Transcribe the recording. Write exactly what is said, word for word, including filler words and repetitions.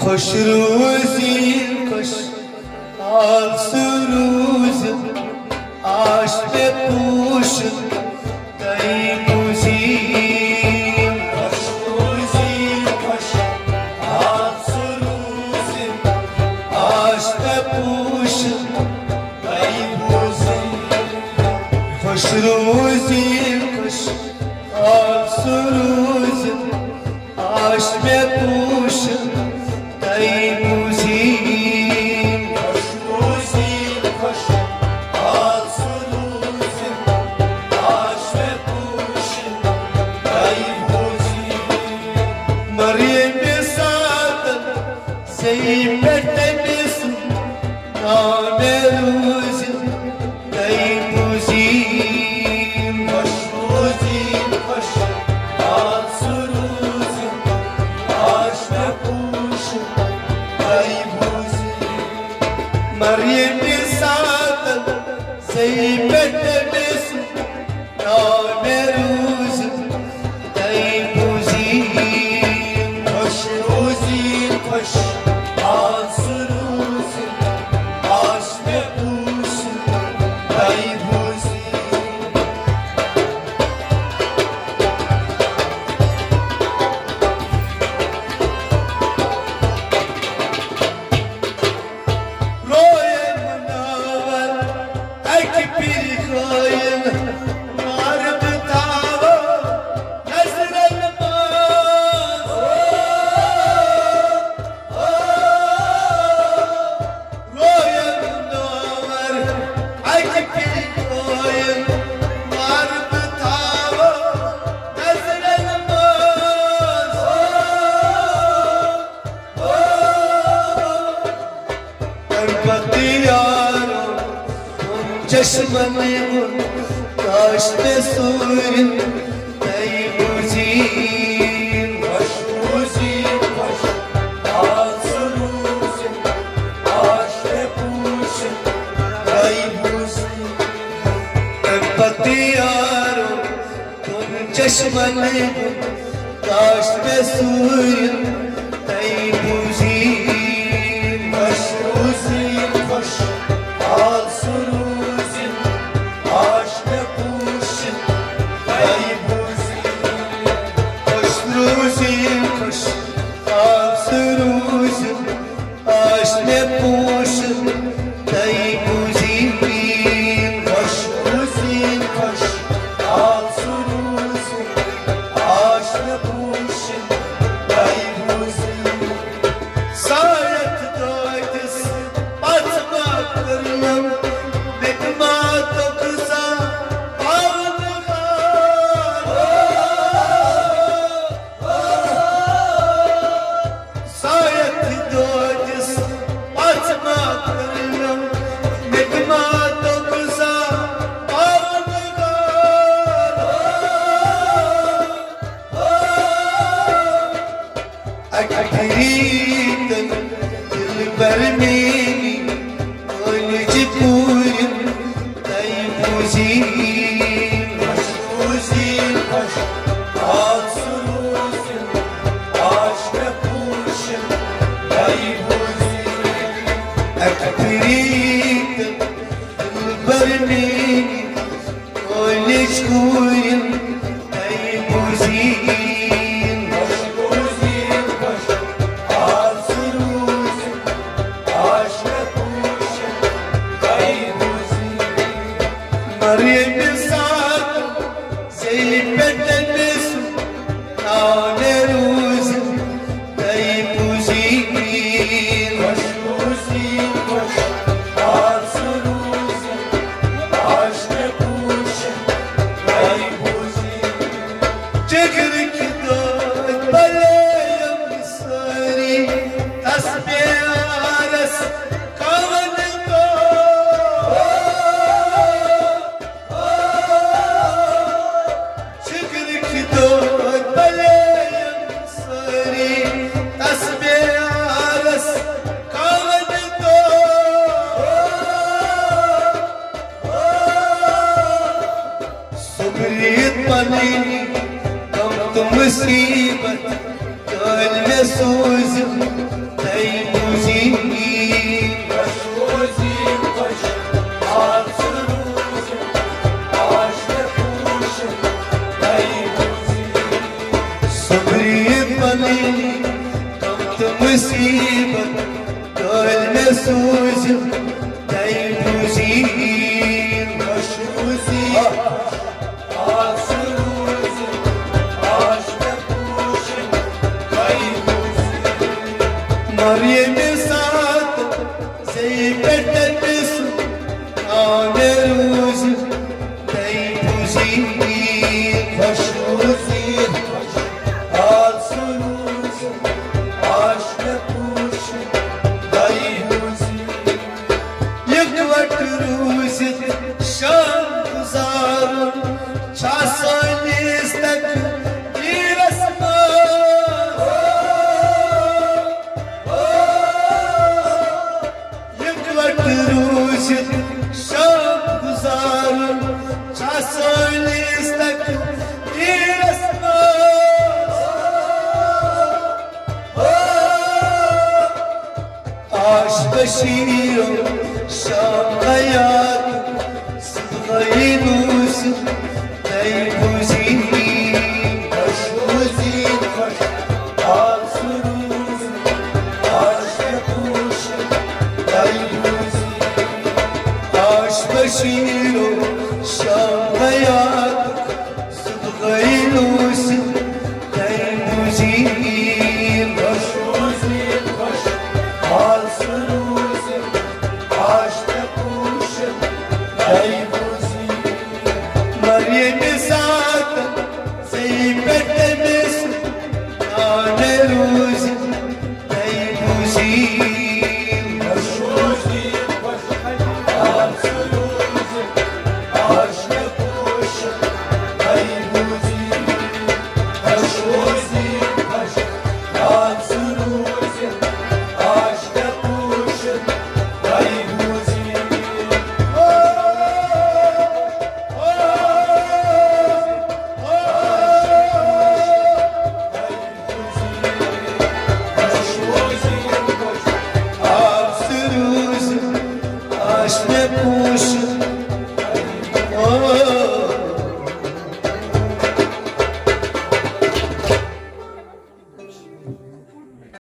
خۄش روٗزِن، خۄش آسہٕ روٗزِن، آش مےٚ پوٗشِن تۄہہِ بوٗزِن۔ خۄش روٗزِن، خۄش آسہٕ روٗزِن، آش مےٚ پوٗشِن تۄہہِ بوٗزِن۔ خۄش روٗزِن، خۄش آسہٕ روٗزِن، آش مےٚ پوٗشِن تۄہہِ بوٗزِن۔ خۄش روٗزِن، خۄش آسہٕ روٗزِن، آش مےٚ پوٗشِن تۄہہِ بوٗزِن۔ مریمہِ ساتن زیٚیہِ پٮ۪ٹھ تٔمِس ناو مےٚ روٗزِن تۄہہِ بوٗزِن۔ خۄش روٗزِن، خۄش آسہٕ روٗزِن، آش مےٚ پوٗشِن تۄہہِ بوٗزِن۔ مریمہِ ساتن زیٚیہِ پٮ۪ٹھ تٔمِس ناو مےٚ روٗزِن تۄہہِ بوٗزِن۔ خۄش روٗزِن، خۄش آسہٕ روٗزِن، آش مےٚ پوٗشِن تۄہہِ بوٗزِن۔ رویے مناوَن اَکہِ پھِرِ قٲیِل، مار بہٕ تھاوو نظرن منٛز۔ رویے مناوَن اَکہِ پھِرِ قٲیِل، مار بہٕ تھاوو نظرن منٛز۔ تَمہِ پَتہٕ یارو، چشمن وُن، کاش مےٚ سوٗرِن تۄہہِ بوٗزِن۔ خۄش روٗزِن، خۄش آسہٕ روٗزِن، کاش مےٚ پوٗشِن تۄہہِ بوٗزِن۔ تَمہِ پَتہٕ یارو، تِم چشمن ہٕنٛدۍ کاش مےٚ سوٗرِن تۄہہِ بوٗزِن۔ خۄش روٗزِن، خۄش آسہٕ روٗزِن، کاش مےٚ پوٗشِن تۄہہِ بوٗزِن۔ خۄش روٗزِن، خۄش آسہٕ روٗزِن، آش مےٚ پوٗشِن تۄہہِ بوٗزِن۔ خۄش روٗزِن، خۄش آسہٕ روٗزِن، آش مےٚ پوٗشِن تۄہہِ بوٗزِن۔ سا یَتھ دٲدِس پَژھ ما کٔرنَم، مےٚ تہِ ما توٚگ سا پاونہٕ۔ سا یَتھ دٲدِس پَژھ ما کٔرنَم، مےٚ تہِ ما توٚگ سا پاونہٕ۔ اَکہِ پھِرِ تہٕ دِلبر میٛٲنی، کٲلِچ کوٗرِن تۄہہِ بوٗزِن۔ خۄش روٗزِن، خۄش آسہٕ روٗزِن، آش مےٚ پوٗشِن تۄہہِ بوٗزِن۔ اَکہِ پھِرِ تہٕ دِلبر میٛٲنی، کٲلِچ کوٗرِن تۄہہِ بوٗزِن۔ خۄش روٗزِن، خۄش آسہٕ روٗزِن، آش مےٚ پوٗشِن تۄہہِ بوٗزِن۔ مریمہِ ساتہٕ زیٚیہِ پٮ۪ٹھ تٔمِس ناو مےٚ روٗزِن تۄہہِ بوٗزِن۔ خۄش روٗزِن، خۄش آسہٕ روٗزِن، آش مےٚ پوٗشِن تۄہہِ بوٗزِن۔ جِگرٕکۍ دٲدۍ بَلے یِم سٲری تَس پیارَس کَوَن دۄہ۔ جِگرٕکۍ دٲدۍ بَلے یِم سٲری تَس پیارَس کَوَن دۄہ۔ صبرِتھ پنٕنۍ غم تہٕ مُصیٖبت، کٲلۍ مےٚ سوٗزِم تۄہہِ صبرِ پنٕنۍ غم تہٕ مصیبت، کٲلۍ مےٚ سوٗزِو تۄہہِ بوٗزِو۔ خۄش روٗزِو، آس روٗزِو، آش مےٚ پوٗشِو تۄہہِ بوٗزِو۔ مگر ییٚمہِ ساتہٕ زیٚیہِ پٮ۪ٹھ تٔمِس آو مےٚ روٗزِو تۄہہِ بوٗزِو۔ خۄش روٗزِو، آس روٗزِو، آش مےٚ پوٗشِو تۄہہِ بوٗزِو۔ یِکوَٹہٕ روٗزِتھ شام گُزارُن چھا سٲنِس تقدیٖرس منٛز؟ یِکوَٹہٕ روٗزِتھ شام گُزارُن چھا سٲنِس تقدیٖرس منٛز؟ آش بشیٖرو شام حیات صدقہٕ روٗزِو تۄہہِ بوٗزِو۔ خۄش روٗزِو، خۄش آس روٗزِو، آش مےٚ پوٗشِو تۄہہِ بوٗزِو۔ آش بشیٖرو شام حیات صدقہٕ روٗزِو تۄہہِ بوٗزِو۔ خۄش روٗزِو، خۄش آس روٗزِو، آش مےٚ پوٗشِو تۄہہِ بوٗزِو۔ مگر ییٚمہِ ساتہٕ زیٚیہِ پٮ۪ٹھ تٔمِس آو مےٚ روٗزِو تۄہہِ بوٗزِو۔ خۄش روٗزِو، خۄش آس روٗزِو، آش مےٚ پوٗشِو تۄہہِ بوٗزِو۔ خۄش روٗزِو، خۄش آس روٗزِو، آش مےٚ پوٗشِو تۄہہِ بوٗزِو۔